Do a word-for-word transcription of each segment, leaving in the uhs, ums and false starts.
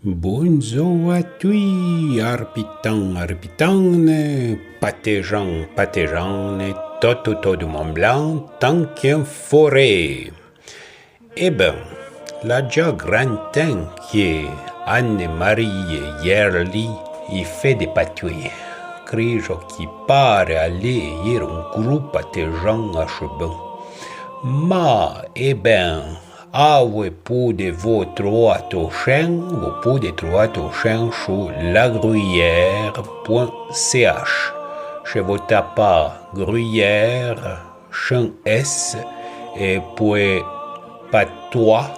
Bondzor a tui, arpitan, arpitanne, patejan, patejanne, tot autour du Mont Blanc, tanque en forêt. E ben, l'a dza gran ten que Anne-Marie Yerli i fé de patoué. Crijo que pare alé ir un gru patejan a cheveu. Ma, e ben, avoué poude vo troa to chen, vo poude troa to chen chu lagruyère point ch. Che vo tapa Gruyère, chen S, e poué patois,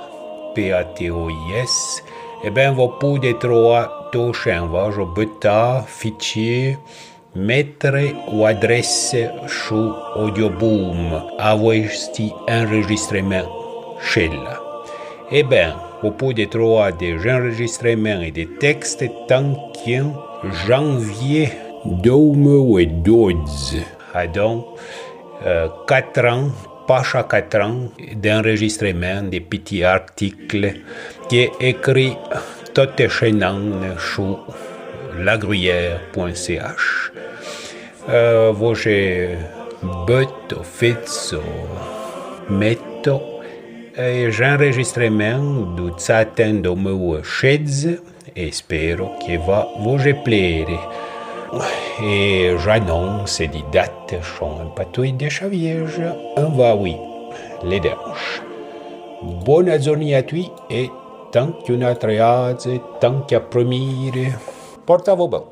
P A T O I S, e ben vo poude troa to chen, vajo beta fichier mettre ou adresse chu Audioboom, avoué sti enregistremen chela. E ben, vo poude troa de j'enregistremen e de texte tanque en janvier dou mil e dodze. Adon, euh, quatre ans, pacha quatre ans d'enregistremen de piti article que écri tote chenanne chu lagruyère point ch. Euh, vo je beto, fezo, meto, e j'enregistremen du tsaten dou mil e chedze, e spero que va vo je plére. E j'anonce di date chon en patoué de Chavièje, en va oui, le denche. Bona zornée a tui e tanque un atre adze, tanque apremire. Porta-vo ben.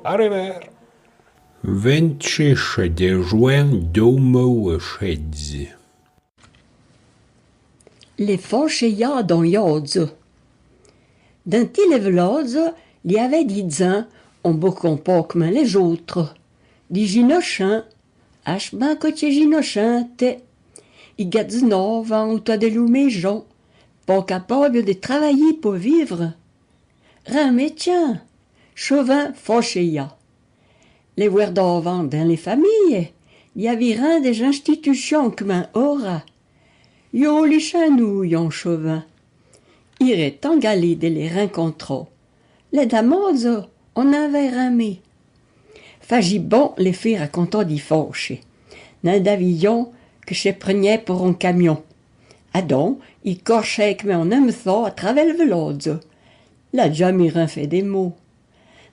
A revère. Ventchech de juin dou mil e chedze. Le faucheya d'on yodzo. Din ti le velodzo, l'i avè di dzin, on bocon po kmin le j'ôtro. Di j'inochin, ach bin co tse j'inochinte. I gadzinova outoa de lou méjon, po capabio de travayi po vivre. Rin métsin, chovin faucheya. Le vouerdovan din le famiye, i avi rin de j'instituchon kmin ora. Yo li chin nou yon chovin. Irè tan gali de le rincontro. Le damodzo, on n'avè rin mé. Faji bon le fére a conto di fauche. N'in davi yon que che preniè por on camion. Adon, i corchè kmin on emtho a travè le velodzo. L'a jami rin fé de mô.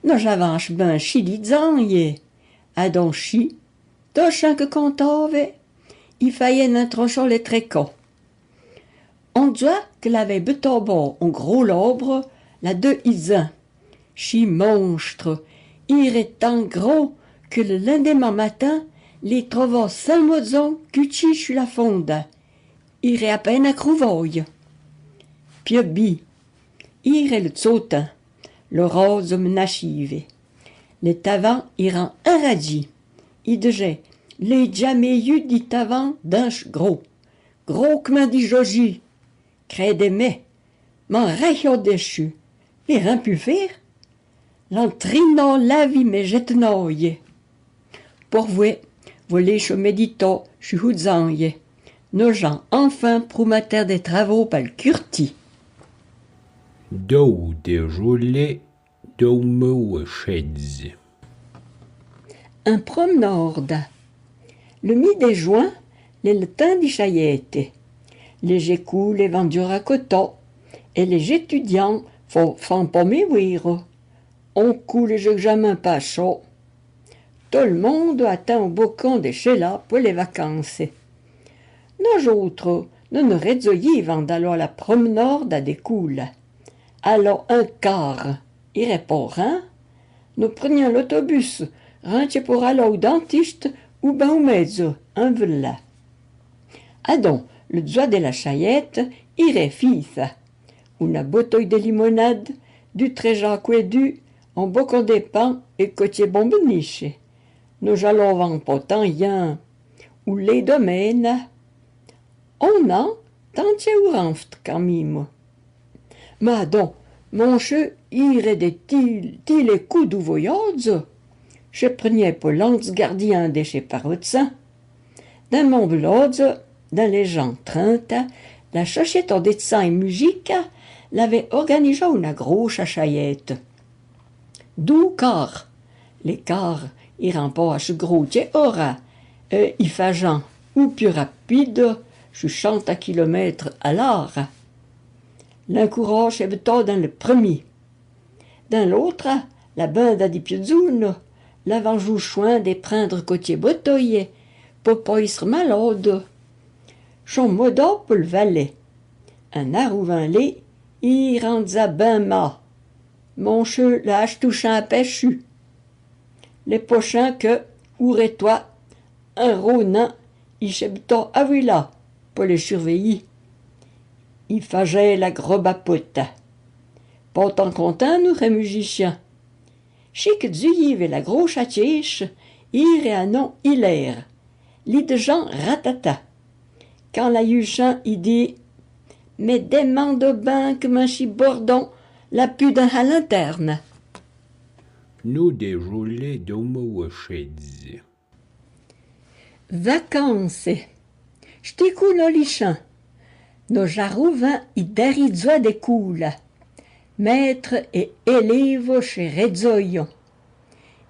No j'avan ach bin chi di dzanye. Adon chi, to chin que contove, i fayè n'in tronchon le tréco. On dzoa que l'avè beto bo on gro lobro, l'a de i dzin. Chi monstro, irè tan gro que le lindeman matin, l'i trovo sin modzon cuchi chu la fonda. Irè a pena crouvoye. Pieu bi, irè le tsotin, le rodzo mnachive. Le tavan iran inradji. I dejè, l'é jamé yu di tavan dinche gro. Gro kmin di joji. Crède-me, m'in rècho dechu. L'é rin pu fére. L'an trino l'avi me jetenoye. Por vouè, vo lécho médito chu hou dzanye. No j'an enfin prou mater de travo pal curti. Dou de julè dou mil e chedze. In promnorda. Le mi de juin, l'é le tin di chayète. Le j'écoule van dzoura coto, e le j'étudian fo, fan po mé vouiro. On cou le j'examin pacho. To le mondo atin on bocon de chela po le vacanse. No j'ôtro, no no redzoyivan d'alo a la promnorda de coula. Alo in car, irè po rin, no prenian l'autobus, rin tse por alo ou dentiste ou bin ou médzo, in vela. Adon, le dzoa de la chayète, irè fitha. Una botoye de limonade, du trèja coèdu, on bocon de pan e cotye bon beniche. No j'alovan po tan yin, ou le domèna, on an, tan tse ou ranft can mimo. Ma adon, monche irè de ti, ti le cou dou voyodzo, che preniè po l'anse gardien de che parotsin. Din mon velodzo, din le j'an trinta, la chochetò de tsan e mujica, l'avè organijâ ona grocha chayète. Dou car. Lé car i ran pâ ache gro que ora, e i fajan ou piu rapide, chu chanta kilomètre a l'ara. L'un courâ che butâ din le premi. Din l'ôtra, la banda di piu dzoune, l'avan jou chouin de prindre cotié botoye, po pâ istre malâde. Chon modâ pe le valè. In arouvin lé, i ran dza bin ma. Moncheu l'a achtou chin a pèchu. Le pochin que, ourè toi, in ronin, i che butâ avouì la, po le survèyi. I fajè la gro bapota. Pâ tan contin, nou, ré mujichien. Chi que dzuyive la grocha tchèche, irè a non i lèr. Li dejan ratata. Can l'a yu chin, i di : « Me demando bin que min chi bordon l'a pu din ha lanterne. » Nou de Joulé dou mou chèdze. Vacanse. Chti cou no li chin. No j'arouvin i dèri dzoua de coula. Mètre é élèvo che redzoyon.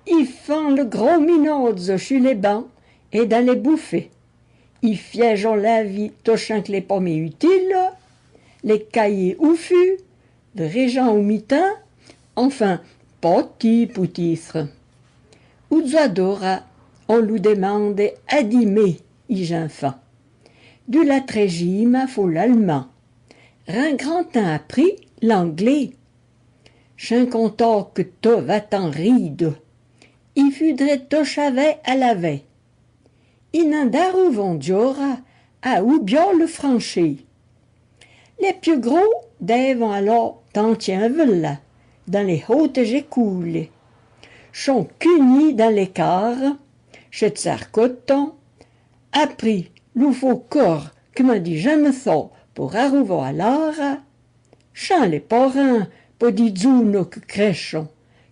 I fan le gro minâdzo chu le ban é din le bufé. I fièjon la vi to chin que l'è pâ mé utile, le cayé ou fu, le réjan ou mitin, enfin, pâ ti pout istre. Ou dzoua d'ora, on lou demande adimé, i j'infan. Du la trèjima fô l'alman. Rin gran tin apri, l'anglé. Chin contâ que to va tan rido. I fudrè to chavè a lavè. I n'in d'arouvon djora a oubiâ le franché. Le piu gro dèvon alâ tantié in vela, din le hôte j'écoule. Chon cugni din le car, che tsarcoton, apri lou fô cor que min di j'in me sâ por arouvâ a l'ara, chin le pâ rin po di dzoune que crèchon,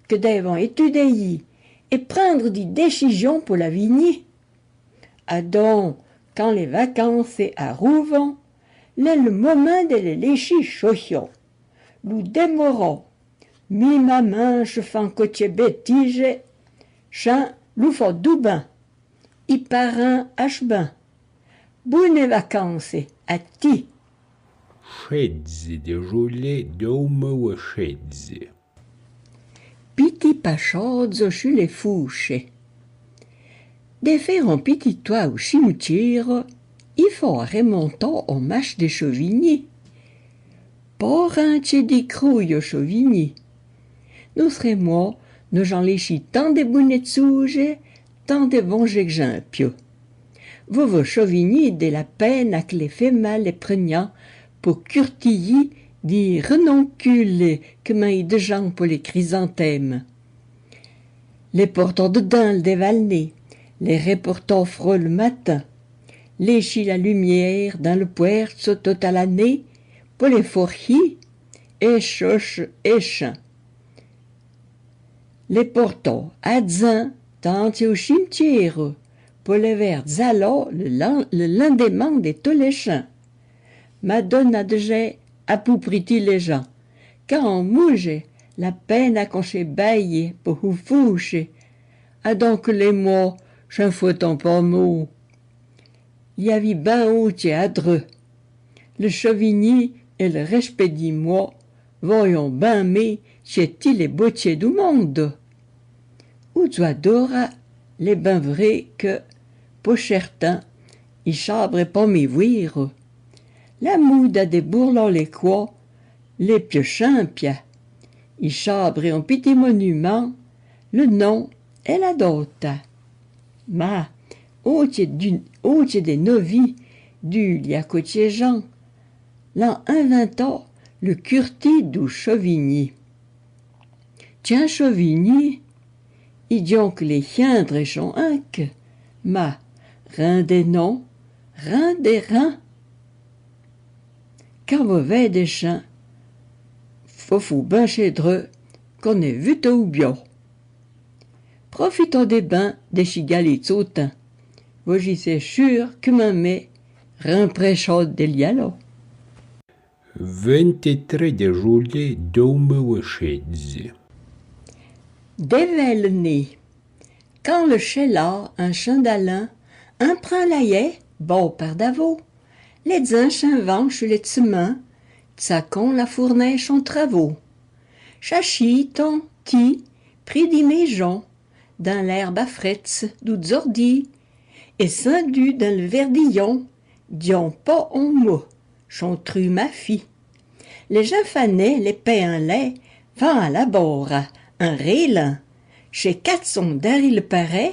que dèvon étudèyi é prindre di déchijon po l'avini. Adon, can le vacanse arouvon, l'è le momin de le léchi chochon. Lou demorâ, mi mamin che fan cotié bétije, chin lou fâ dou bin. I parin ache bin. Boune vacanse a ti. Chèdze de Joulé dou mou chèdze. Piti pachâdzo chu le fouche. De fére on piti toua ou chimitiéro, i fâ remontâ on mach de chovini. Pâ rin tché di crouyo chovini. Noutre mouâ, no j'an léchi tan de boune tsouje, tan de bon j'exinpio. Vo vo chovini de la pèna que le fé ma le prenyan po curtiyi di renoncule que min i dejan po le crisantème. Le portâ dedin le dévalné, le reportâ fro le matin, léchi la lumiére din le pouèrtso tota la né, po le forhi, é choche, é chin. Le portâ adzin tantié ou chimitiéro, po le vèr dzalâ le lan-, le lindeman de to le chin. Madona de jé a pou priti le jan. Can on mouje, la pèna qu'on che baye po hou fouche. Adon que le mouâ, chin fouton pâ mou. Li avi bin otié adreu. Le chovini é le respé di mouâ, vâyon bin mé tché ti le botié dou mondo. Ou dzoua d'ora, l'è bin vré que, po chèrtin, i chabre pâ mé vouiro. La mouda de bourlâ le couâ, le piu chimpia. I chabre on piti monuman, le non é la dota. Ma, otié du-, otié de novi, du li a cotié jan, l'an invintâ le curti dou chovini. Tchin chovini, i dion que le chiindre chon inque, ma rin de non, rin de rin. Can vo vède chin, fo fou bin chèdreu, qu'on é vuto ou biô. Profitâ de bin de chi gali tsotin. Vo j'isé chur que min mé rimprèchâ de li alâ. Vint-é-tré de jolyé dou mil é chèdzè. Dèvèl-né. Kan le chèla, in chandalin, in prin l'ayè, bô pèr d'avô, lè dzin chin van chu lè tsemin, tsakon la fournè chon travô. Chachî ton ti, pri di méjon, din l'èrba frètse dou dzordi, é sindu din le vèrdiyon, dyon pô on mo, chon tru ma fi. Lè jinfanè, lè pè in lè, van a la bôra, in rélin, chè katson dèri le parè,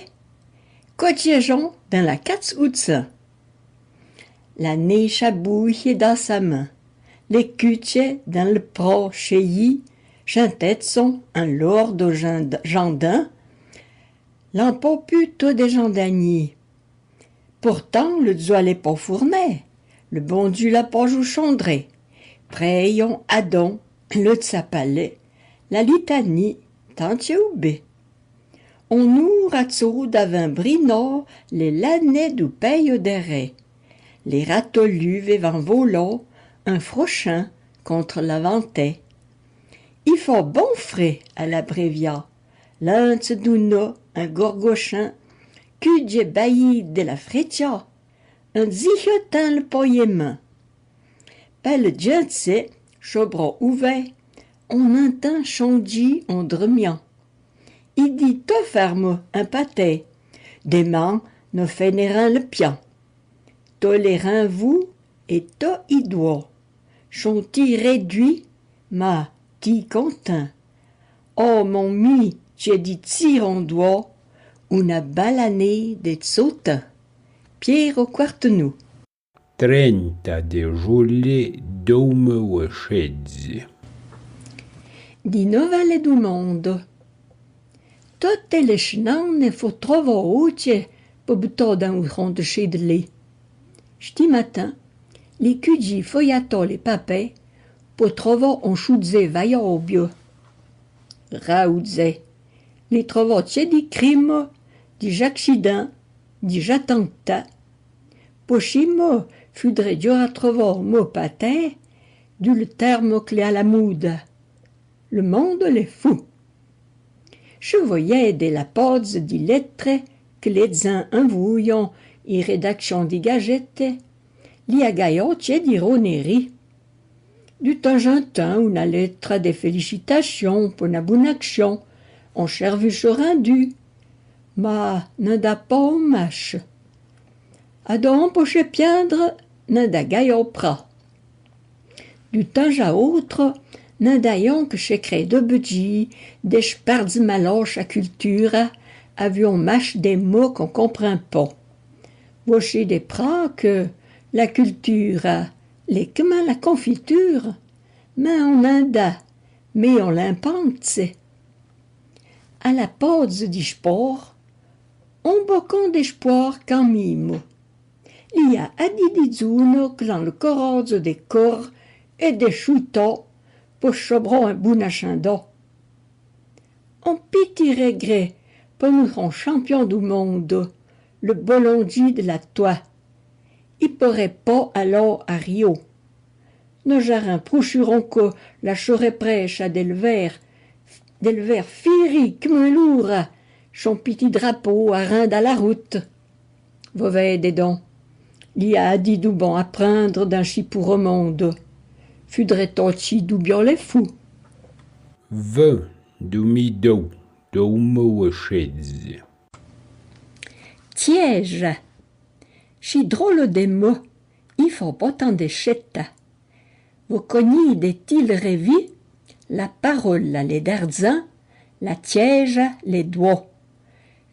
kotyèjon din la kats outsin. La né chabouhyè dan sa min, lè kutyè din le prô chèyi, chintètson in lôr dou jand-, jandin, l'an pô pu to dè jandanyî. Pourtan le dzwa l'è pô fournè, le Bon Dyu l'a pô jou chondrè. Prèyon adon le tsapalè, la litani, tantyè ou bè. On oura tso davin brinô, lè lanè dou pèyo dèrè. Lè ratolyu vèvan volô, in frochin kontre la vantè. I fô bon frè a la brèvya, l'intse dou no, in gorgochin, kudyè bayi dè la frètya, in dzihyotin le poyèmin. Pè le djintsè, chobro ouvè, on intin chondji on dremyan. I di to fèrmo in patè, dèman no fènèrin le pyan. To lèrin vou é to i dwô, chon ti rèdwi, ma ti kontin. Ô mon mi, tyè di tsiron dwô, ouna balané dè tsotin. Pyéro Quartenou. Trinta de jolyé dou mil é chèdzè. Di novèle dou mondo. Totè lè chenanne fô trovô otyè pò butâ din ou ron de chèdelé. Chti matin, lè kudji fô yatâ lè papè pò trovâ on choudzè vayâbyo. Raoudzè, lè trovâ tyè di krimo, di j'akchidin, di j'atanta. Pò chimo, fudrè djora trovâ mo patè, dou le tèrmo k'l'è a la mouda. Le mondo l'è fou. Che voyè dè la pôdze di lètre ke lè dzin invouyon i rèdakchon di gajète, l'i a gayâ tyè di ronèri. Du tin j'in tin, ouna lètra dè félichitachon pò na bouna akchon, on chèrvucho rindu. Ma n'in d'a pô mache. Adon pò che pyindre, n'in d'a gayâ pra. Du tin j'a ôtro, n'in dayon ke che krèdè bèdji dè chpèrdze malâ cha kultura, avu on mache dè mo k'on konprin pô. Vo chidè pra ke la kultura l'è kman la konfitura, mè on n'in da, mè on l'in pantse. A la pôdze di chpor, on bokon d'èchpoir kan mimo. L'i a adi di dzono k'l'an le korodze dè kor è dè chouto pò chobro in bouna chindô. On piti règrè pò nou ron chanpyon dou mondo, le bolondji dè la toa. I porè pô alâ a Rio. No j'arin prouchuron ko la chorè prècha dè l'vèr, dè l'vèr firi kman l'oura, chon piti drapo arin da la route. Vo vèdè don, l'i a adi dou bon a prindre din chi pouro mondo. Fudrè tâ chi dou byo lè fou. Vin dou mi dou, dou mil é chèdze. Tyèja. Chi drolo dè mo, i fô pò tan dè chèta. Vo konyidè ti le rèvi, la parola l'è d'arzin, la tyèja l'è d'wô.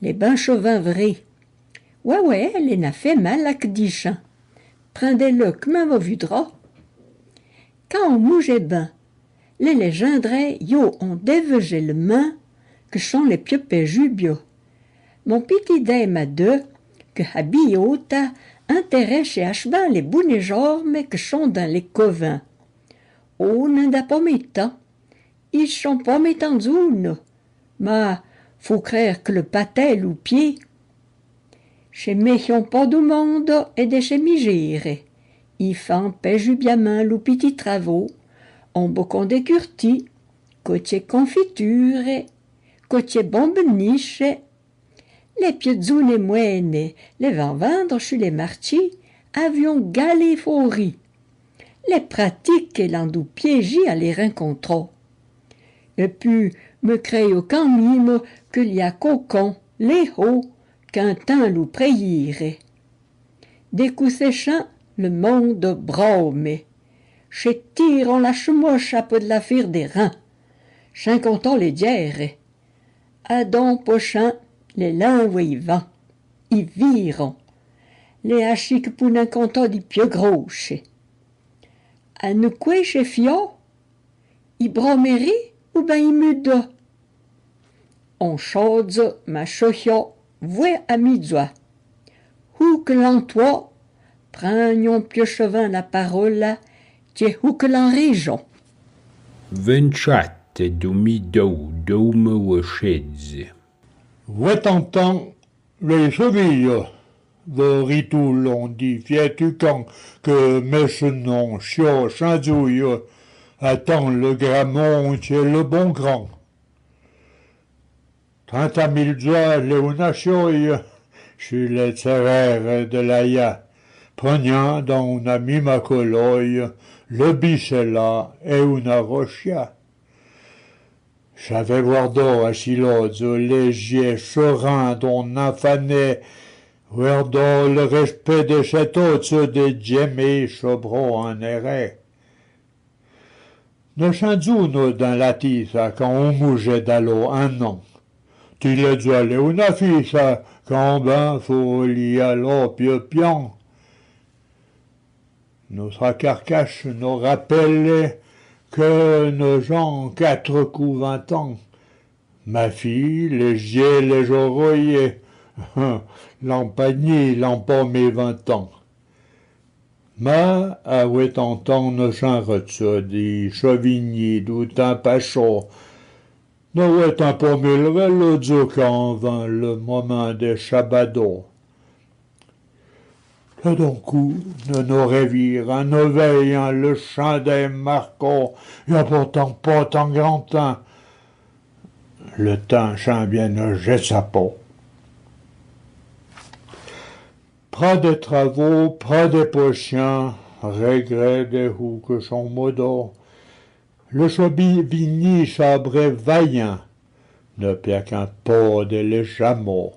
L'è bin chovin vré. Wè, wè, l'è na fèma la k'dichin. Prindè-le kman vo vudrô. Kan on moujè bin, lè lèjindrè yo on dèvejè le min, ke chon lè pye pèjubyo. Mon piti dèma dè, ke habiyota, intèrèchè achbin lè bounè jorme ke chon din lè kovin. O, n'in da pô mètan, i chon pô mètan dzono, ma fô krèr ke le patè lou pyé. Che mèhyon pô dou mondo è dè che mijére, I fan pèju biamin lou piti travo, on bocon de curti, cotchè confiture, cotchè bonbeniche. Le pieu dzoune mouène le van vendre chu le marchi avouì on galé fori. Le pratike l'an dou piéji a le rincontro. E pu me crèyo can mimo que l'i a cocon le ho qu'intin lou prèyire. De cou se chin le mondo brome. Che tiron la choumocha pe de la fire de rin. Chin conton le dière. Adon po chin le linvoue i van. I viron. Le achi que pou n'in conton di pieu groche. A nou coué che fio? I bromeri ou bin i mudo? On chodzo ma chochio voué a midzoi. Hou que l'an tuo, prin on pieu chevin la parola, que hou que l'an rijon. Vintchatte dou mi dou dou mou e chedze. Voué tantan, le sovillo, vo ritoulon di fiètu can que mèche non chio chindzouillo, atan le gramon que le bon gran. Trinta mil dzoa le una chioille, chu le tserère de l'aia, prenyan dan una mima coloille, le bichela e una rochia. Ch'ave vouardo a chi lodzo le gie chorin d'on infané, vouardo le respè de chetodzo de djemé chobro in ère. No chindzouno dan la titha can on mouje d'alo in an. Ti le dzoa le una fitha can bin fo li alo pieu pian. Noutra carcache no rapèle que no j'an quatre cou vintan. Ma fi, le gie le j'oroye, l'an pa ni, l'an pa mé vintan. Ma, a voué tantan no chin retso di chovini dou tin pacho, no voué tin po mé le relodzo can vin le momin de chabado. Tadon cou, no no reviran, no vèyan le chin dè marco, y a portan pa tan gran tin. Le tin chin bien no jetsa po. Pra de travo, pra de pochyan, regrè de hou que chon modo. Le chovini chabre vayan, ne piacan po de le jamo.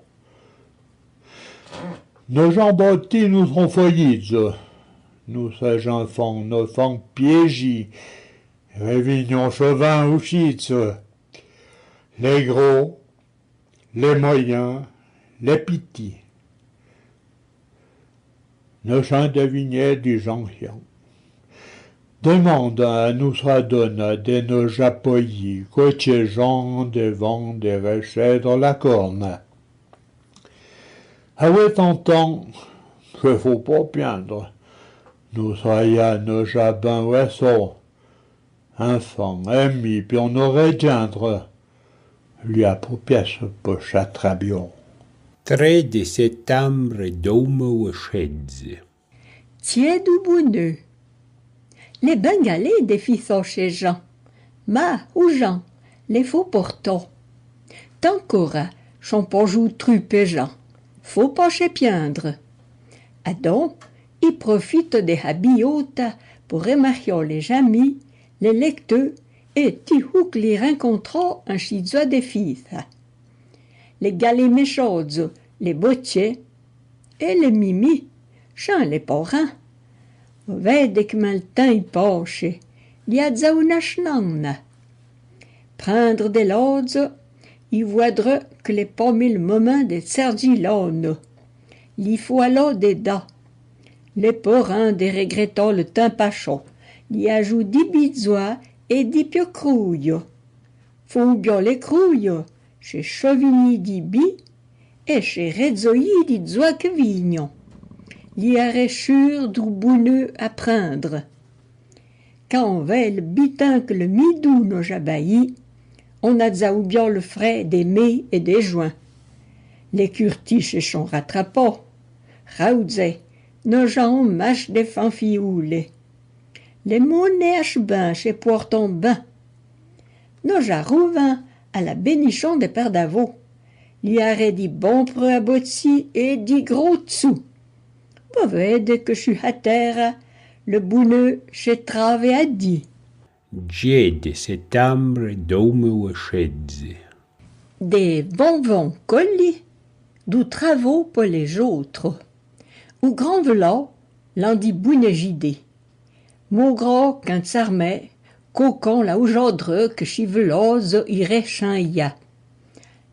No j'an boti noutron foyidzo, noutra j'infan no fan piéji, revignon chovin ou chitso. Le gro, le moyin, le piti. No chin devignè di j'anfyan. Demanda a noutra dona de no j'apoyi, quoque j'an devan de rechèdre la corna. Avoué tantan, que fo pa piendre, noutra ya no j'abin vèso. Infan, èmi, pion no rèdjendre, li apropiasse po chatra bion. Trè de setanbre dou mou e chèdze. Tiè dou bouneu. Le Bengalé de fitho che j'an, ma ou j'an, le fo porto. Tancora, chon po jou tru pe j'an, fo pa che piendre. Adon, i profito de ha biota po remarchio le j'ami, le lecteu e ti hou que li rincontro in chi dzoa de fitha. Le galé mechodzo, le botchè e le mimi, chin le porin. Vede que mal tin i poche, li a dza una chnanna. Prendre de l'odzo, i vouadre que le po mil momin de tserdji l'ono. Li fo alo de da. Le porin de regreto le tin pacho, li ajou di bidzoa e di pio crouyo. Fo bion le crouyo, che chovini di bi, e che redzoyi di dzoa que vignon. Li arechur dou bouneu a prendre. Can vè le bitin que le midou no j'abayi, on a dza ou bion le frè de mé e de juin. Le curti che chon ratrapo, raoudzè, Nos j'an on mache de fanfioule. Le mone ache bin, che pouarton bin. Nos j'arouvin a la bénichon de Perdavo. Li arè di bon preu a botsi é di gro tsou. Vo vède que chu ha tèra, le bouneu che trave a di. Djé de setembre dou mil é chèdze. De Vonvon Colli, dou travo po le j'ôtro. Ou gran velao, l'an di boune j'idé. Mougra qu'an tsarmè, cocon la ou j'ôdre que chi velao zo i rechin ya.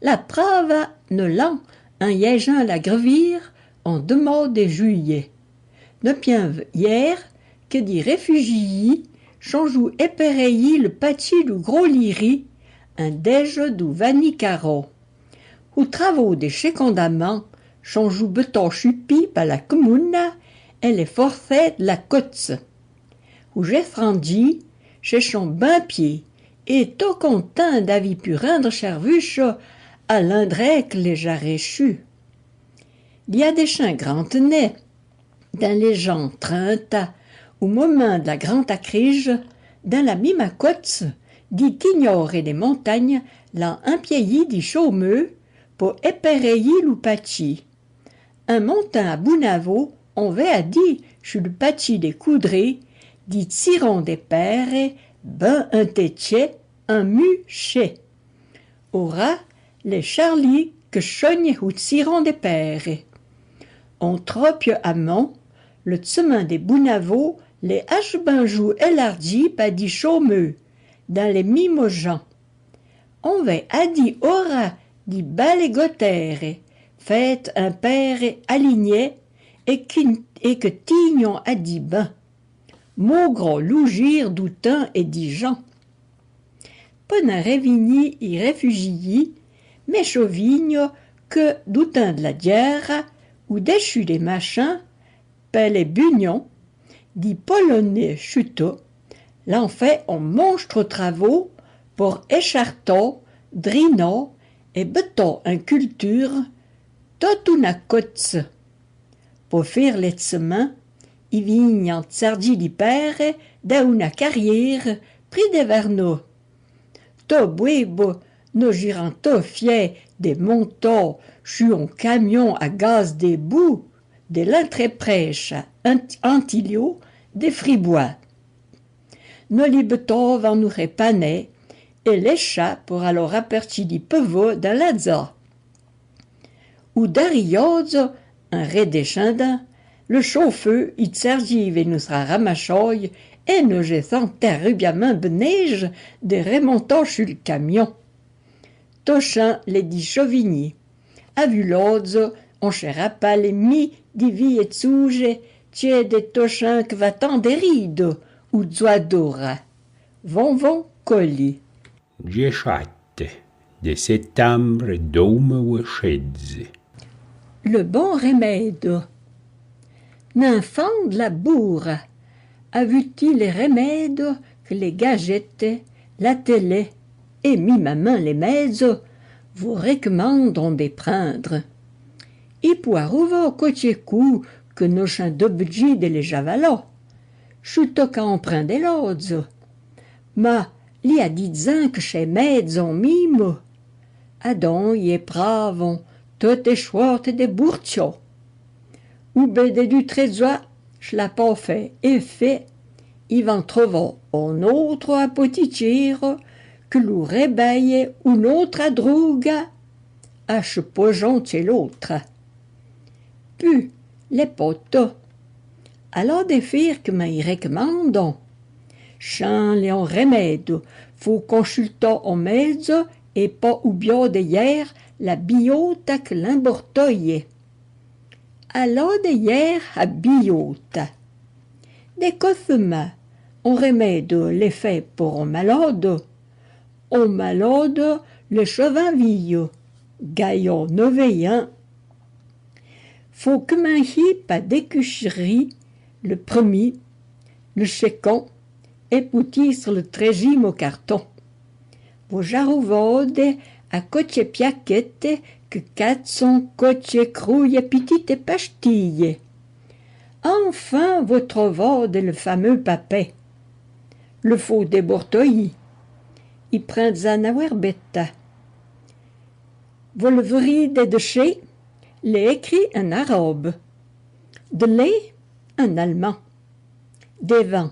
La prava no l'an, an yèjin la grevire, an demo de juillet. No pyin yèr que di refugii chon jou éperèi le patchi dou gro liri, an dèjo dou vani caro. Ou travo de checondaman chon jou beto chupi pa la comouna é le forcè de la cotse. Ou j'étrandji che chon bin pyé é to contin d'avi pu rindre chervucho a l'indrè que le j'arè chu. Li a de chin gran tenè, din le j'an trinta, ou momin de la granta crije, din la mima cotse, di tignore de montagne l'an impyéi di chomeu po éperèi lou patchi. In montin a Bounavo, on vè a di, chu le patchi de Coudré, di tsiron de père, bin intetchè, in mu chè. Ora, le Charlie que chogne ou tsiron de père. On tropio a mon, le tsemin de Bounavo, le ache bin jou élardji pa di chomeu, din le mimo j'an. On vè a di ora di bale gotère, fète in père alignè é que, é que tignon a di bin. Mougra lou jire dou tin é di j'an. Po n'in revini i refugii, me chovigno que dou tin de la guèra, ou déchu de machin, pe le bugnon, di Polonè chuto, l'an fè on monstro travo por écharto, drino é beto in culture totouna cotse. Po fére le tsemin, i vignan tsardji di père da ouna carriére pri de Verno. To bouébo, no j'eran to fiè de monto chu on camion a gaz de bou de l'entreprècha Ant-, Antilio de Friboua. No li betovan noure panè é le cha por alora parti di Pevò da la dza. Ou dari yodzo, in redéchindan, le chofeu i tsardjive noustra ramachoi é no j'étan terribiamin benéje de remonto chu le camion. To chin le di chovigni. Avu l'odzo, on ch'ra pa le mi di vie tsouje, tchè de to chin que va tan de rido, ou dzoadora. Von von coli. Djechate de setembre dou mil é chedze. Le bon remèdo. N'infan de la boura, avu-ti le remèdo que le gazette, la télé é mimamin le mèdzo vo recomandon de prindre? I pou arouva cotche cou que no chin dobedji de le javalo. Chuto ca on prind de l'odzo. Ma li a di dzin que ch'è mèdzo mimo. Adon i é pravon tote chuorte de bourtcho. Ou bé de du trèdzoa, ch'l'a pa fé efé, i van trovo on otro apotichero que lou rebaye oun'otra drouga, a che pojon tchè l'otra. Pu, le poto. Alò de fére que m'in recomandon. Chin l'è on remèdo, fo conchulto on mèdzo é pa oubio de yère la biota que l'imbortoye. Alò de yère a biota. De cosma, on remèdo l'è fé por on malodo. On malodo le chovin vio, gayo noveyin. Fo que m'in hi pa décucheri le premi, le checon é pou tistre le trèjimo carton. Vo j'arouvode a cotche piaquette que catson cotche crouye pitite pastille. Anfin vo trovâde le fameu papê. Le fô dèbotoyî. I prindza na wèrbèta. Vo le vrîde de chê, l'è écri in arabe. De lé, in alman. Dèvan,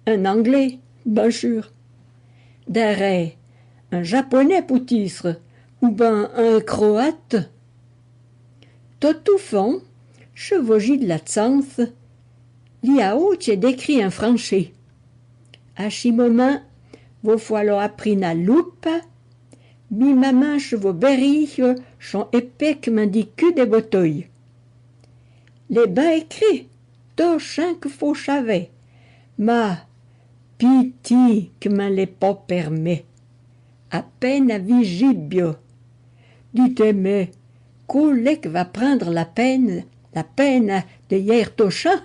in anglé, bin chur. Dèrê, in japonê pout-ître, ou bin in croate. Tot ou fon, che vo jî de la tsanse, l'i a ôtse d'écri in franché. A chi momin, vo fô alâ apri na loupa, mi mamin che vo bèrîye chon épé k'min di ku dèbotoyî. L'è bin écri, to chin ke fô chavê, ma piti k'min l'è pâ pèrmè. A pèna vijîbio. Dite-mè, koué ke va prindre la pèna, la pèna de yêre to chin ?